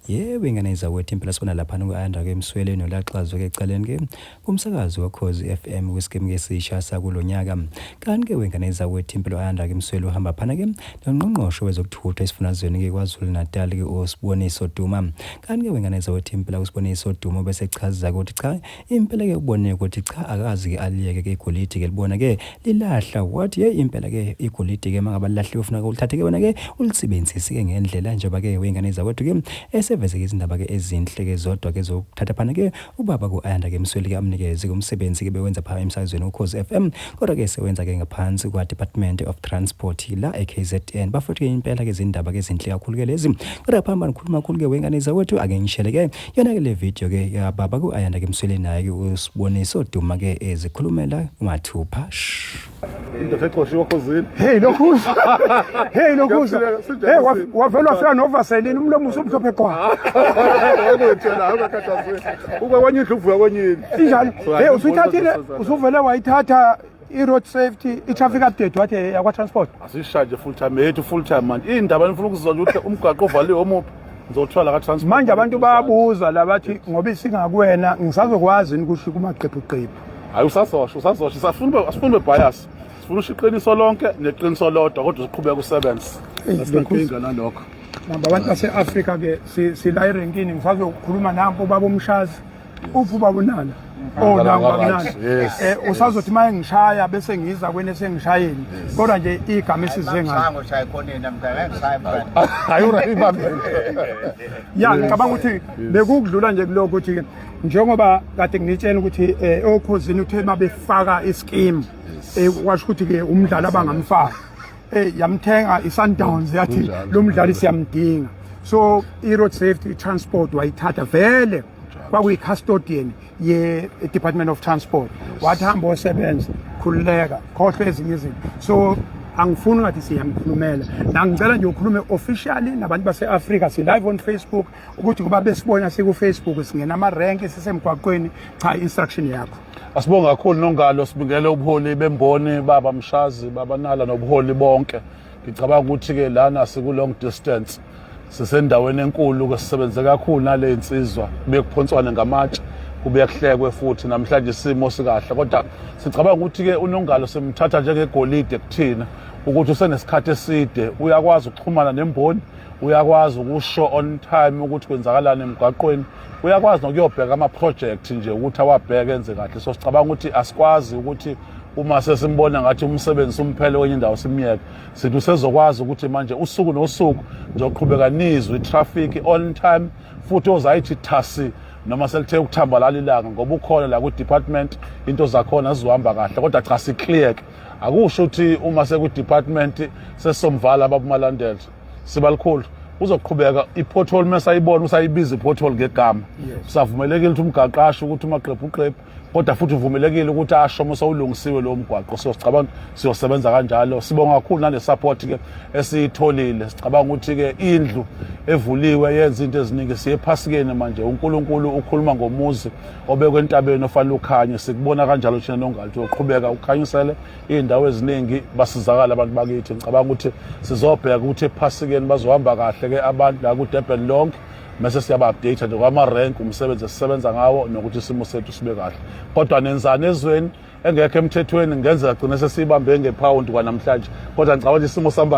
Yebo ingane zakwethu impela sibona laphana ku-Ayanda ke Msweli noLaxazwe ke eceleni ke kumsakazi woKhozi FM kwisikimu ke esisha sakulo nyaka. Kanti ke wengane zakwethu impela u-Ayanda ke Msweli uhamba phana ke nongqongqoshe wezokuthutha esifundazweni ke KwaZulu Natal ke uSiboniso Duma. Kanti ke wengane zakwethu impela uSiboniso Duma bese chaza ukuthi cha impela ke ubone ukuthi cha akazi ke aliyeke ke igolide ke libona ke lilahla wathi hey impela ke igolide ke mangaba lilahliwe ufuna ulithathe ke wena ke ulisebenzise ke ngendlela njengoba ke wengane zakwethu ke eseveze ke izindaba ke ezinhle ke zodwa ke zokuthatha phana ke ubaba ku-Ayanda ke Msweli ke amnikeze ke umsebenzi ke bewenza pha emsakazweni uKhozi FM kodwa ke sewenza ke ngaphansi kwa Department of Transport la eKZN bafethu ke impela ke izindaba ke ezinhle kakhulu ke lezi kodwa phamba ngikhuluma kakhulu ke wengane zakwethu ake ngishele ke Yona ke le video ke yababa ku-Ayanda ke Msweli naye ke uSiboniso Duma ke ezikhulumela mathupha. Shh. Indoda exoshiwe okhozini. Hey lokhuza. Hey lokhuza. Hey wavela wafika novaseline umlomo usumhlophe qwa. Akuyitshela akakhathazeki. Uke kwenye indlu uvuka kwenye indlu. Injalo. Hey usuyithathile usuvele wayithatha i-road safety i-traffic update wathi yakwa-transport. Asishaye nje full time yethu full time manje. Indaba nifuna ukuzwa nje ukuthi umgwaqo ovaliwe omuphi. Ngizothola ka transport. Manje abantu bayabuza la bathi ngoba isingakuwena ngisazokwazi yini kusho kumaqephuqephu. Hayi usazosho usazosho safuna asifuni be bias. Sifuna usho iqiniso lonke neqiniso lodwa kodwa uqhubeka usebenze. Asinankinga nalokho. Namba abantu base-Afrika ke sila erenkini ngisazokhuluma nampo ubaba uMshazi. Uphi ubaba uNala? Oh nangu ubaba uNala. Eh usazothi maye ngishaya bese ngiza kwena esengishayeni. Kodwa nje igama esize ngalo. Ngishaya ekhoneni namhlanje ngishaya mfana. Hayi urayibambe. Ya ngicabanga ukuthi bekukudlula nje kulokho ukuthi njengoba kade nginitshela ukuthi eh okhozini uthe babefaka ischeme eh kwasho ukuthi ke umdlali abangamfaka eh yamthenga iSundowns yathi lo mdlali siyamdinga so i-road safety transport wayithatha vele kwakuyi-custodian ye-Department of Transport wathi hamba osebenza khululeka khohlwa ezinye izinto so angifuni ngathi siyamkhulumela nangicela nje ukhulume officially nabantu base-Afrika si-live on Facebook ukuthi kuba besibona siku-Facebook singena ama-rank sisemgwaqweni cha instruction yakho Asibonge kakhulu Nongalo sibingele ubuholi bemboni baba Mshazi baba Nala nobuholi bonke ngicabanga ukuthi ke lana siku long distance sisendaweni enkulu ke sisebenze kakhulu nale insizwa kube kuphonswane ngamatshe kube kuhlekwe futhi namhlanje isimo sikahle kodwa sicabanga ukuthi ke unongalo simthatha njengegolide kuthina ukuthi usenesikhathi eside uyakwazi ukuxhumana nemboni uyakwazi ukusho on time ukuthi kwenzakalani emgwaqweni uyakwazi nokuyobheka ama-project nje ukuthi awabheke enze kahle so sicabanga ukuthi asikwazi ukuthi uma sesimbona ngathi umsebenzi umphele kwenye indawo simyeke sithi usezokwazi ukuthi manje usuku nosuku ngizoqhubeka nizwe i-traffic on time futhi ozayithi thasi noma selithe ukuthamba lali ilanga ngoba ukhona la kwi-department into zakhona zizohamba kahle kodwa cha si-clear ke akusho ukuthi uma sekwi-department sesomvala ababumalandela sibalikhulu uzoqhubeka i-pothole mesayibona usayibiza i-pothole ngegama usavumelekile ukuthi umgaqashe ukuthi umaqephuqephu kodwa futhi uvumelekile ukuthi asho uma sewulungisiwe lowo mgwaqo so sicabanga siyosebenza kanjalo sibonga kakhulu nale support ke esiyitholile sicabanga ukuthi ke indlu evuliwe yenza into eziningi siye ephasikeni manje uNkulunkulu ukhuluma ngomuzi obekwe entabeni ofanele ukhanye sikubona kanjalo thina nongalo ukuthi uqhubeka ukhanyisele izindawo eziningi basizakala abantu bakithi ngicabanga ukuthi sizobheka ukuthi ephasikeni bazohamba kahle ke abantu la ku Durban lonke mese siyaba-update nje kwama-rank umsebenzi esisebenza ngawo nokuthi isimo sethu sibe kahle kodwa nenzani ezweni engekho emthethweni ngenzeka gcine sesiyibambe ngephawundi kwanamhlanje kodwa ngicabanga ukuthi isimo sihamba.